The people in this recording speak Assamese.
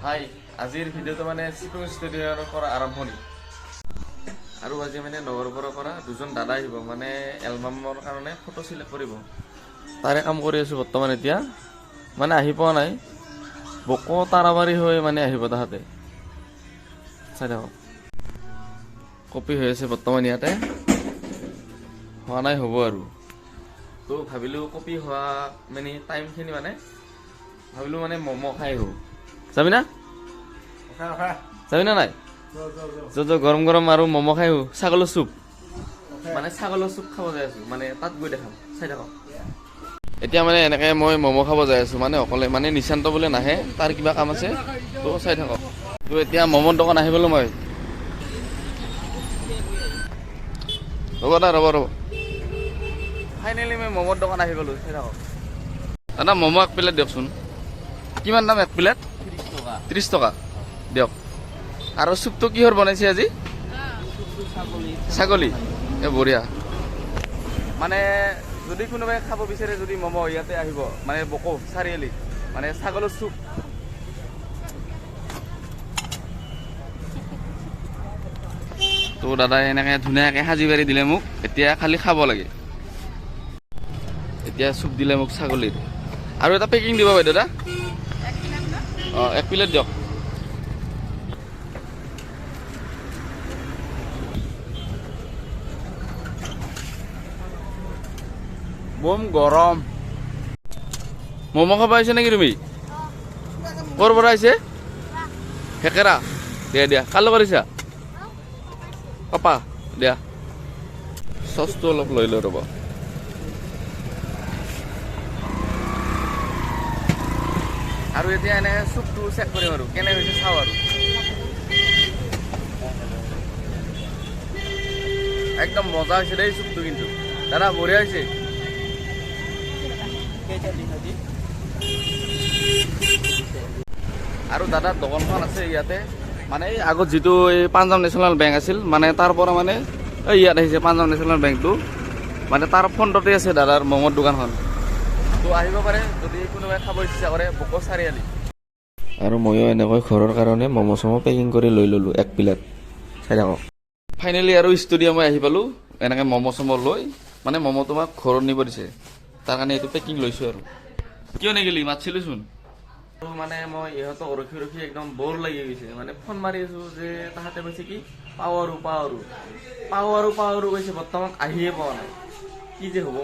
হাই, আজিৰ ভিডিঅ'টো মানে চিকুং ষ্টুডিঅ'ৰ পৰা আৰম্ভণি। আৰু আজি মানে নগৰপুৰৰ পৰা দুজন দাদা আহিব, মানে এলবামৰ কাৰণে ফটো চিলেক্ট কৰিব। তাৰে কাম কৰি আছোঁ বৰ্তমান। এতিয়া মানে আহি পোৱা নাই, বকো তাৰাবাৰী হৈ মানে আহিব তাহাঁতে। চাই থাকক, কপি হৈ আছে বৰ্তমান, ইয়াতে হোৱা নাই, হ'ব আৰু। তো ভাবিলোঁ কপি হোৱা মানে টাইমখিনি মানে ভাবিলোঁ মানে ম'ম' খাই আহোঁ। যাবি না? যাবি না নাই? য'ত গৰম গৰম আৰু ম'ম' খাই আহোঁ, ছাগলৰ চুপ, মানে ছাগলৰ চুপ খাব যাই আছোঁ, মানে তাত গৈ দেখাম, চাই থাকক। এতিয়া মানে এনেকে মই ম'ম' খাব যাই আছোঁ, মানে অকলে, মানে নিশান্ত বোলে নাহে, তাৰ কিবা কাম আছে, তো চাই থাকক। তো এতিয়া ম'মৰ দোকান আহি গ'লো মই। ৰ'ব দা, ৰ'ব ৰ'ব। ফাইনেলি মই ম'মৰ দোকান আহি গ'লো, চাই থাকক। দাদা, ম'ম' এক প্লেট দিয়কচোন। কিমান দাম এক প্লেট? 30 টকা দিয়ক। আৰু চুপটো কিহৰ বনাইছে আজি? ছাগলী। এ বঢ়িয়া। মানে যদি কোনোবাই খাব বিচাৰে যদি ম'ম', ইয়াতে আহিব, মানে বকো চাৰিআলি, মানে ছাগলৰ চুপ। তো দাদাই এনেকে ধুনীয়াকে সাজি পাৰি দিলে মোক, এতিয়া খালি খাব লাগে। এতিয়া চুপ দিলে মোক ছাগলীৰ। আৰু এটা পেকিং দিব বাইদেউ দাদা। অঁ, এক প্লেট দিয়ক। বম গৰম। ম'ম' খাব আহিছে নেকি তুমি? ক'ৰ পৰা আহিছে? হেকেৰা। দিয়া দিয়া, কাৰ লগত আহিছা? পাপা। দিয়া, চচটো অলপ লৈ লৈ ৰ'ব। আৰু এতিয়া এনে চুপটো চেক কৰিম আৰু কেনে হৈছে চাওঁ আৰু। একদম মজা হৈছে দেই চুপটো, কিন্তু দাদা বঢ়িয়া হৈছে। আৰু দাদাৰ দোকানখন আছে ইয়াতে, মানে এই আগত যিটো এই পাঞ্জাৱ নেশ্যনেল বেংক আছিল, মানে তাৰ পৰা মানে এই ইয়াত আহিছে পাঞ্জাৱ নেশ্যনেল বেংকটো, মানে তাৰ ফ্ৰণ্টতে আছে দাদাৰ ম'মৰ দোকানখন। তো আহিব পাৰে যদি কোনোবাই খাব ইচ্ছা কৰে, বকো চাৰিআলি। আৰু ময়ো এনেকৈ ঘৰৰ কাৰণে ম'ম' চম' পেকিং কৰি লৈ ল'লোঁ এক প্লেট, চাই থাকক। ফাইনেলি আৰু ষ্টুডিঅ' মই আহি পালোঁ, এনেকৈ ম'ম' চম' লৈ, মানে ম'ম' তোমাক ঘৰত নিব দিছে, তাৰ কাৰণে এইটো পেকিং লৈছোঁ। আৰু কিয় নেগেলি? মাতছিলোচোন। আৰু মানে মই ইহঁতক ৰখি ৰখি একদম বৰ লাগি গৈছে, মানে ফোন মাৰি আছোঁ যে তাহাঁতে কৈছে কি পাওঁ আৰু পাওঁ আৰু পাওঁ আৰু পাওঁ আৰু কৈছে, বৰ্তমান আহিয়ে পোৱা নাই, কি যে হ'ব।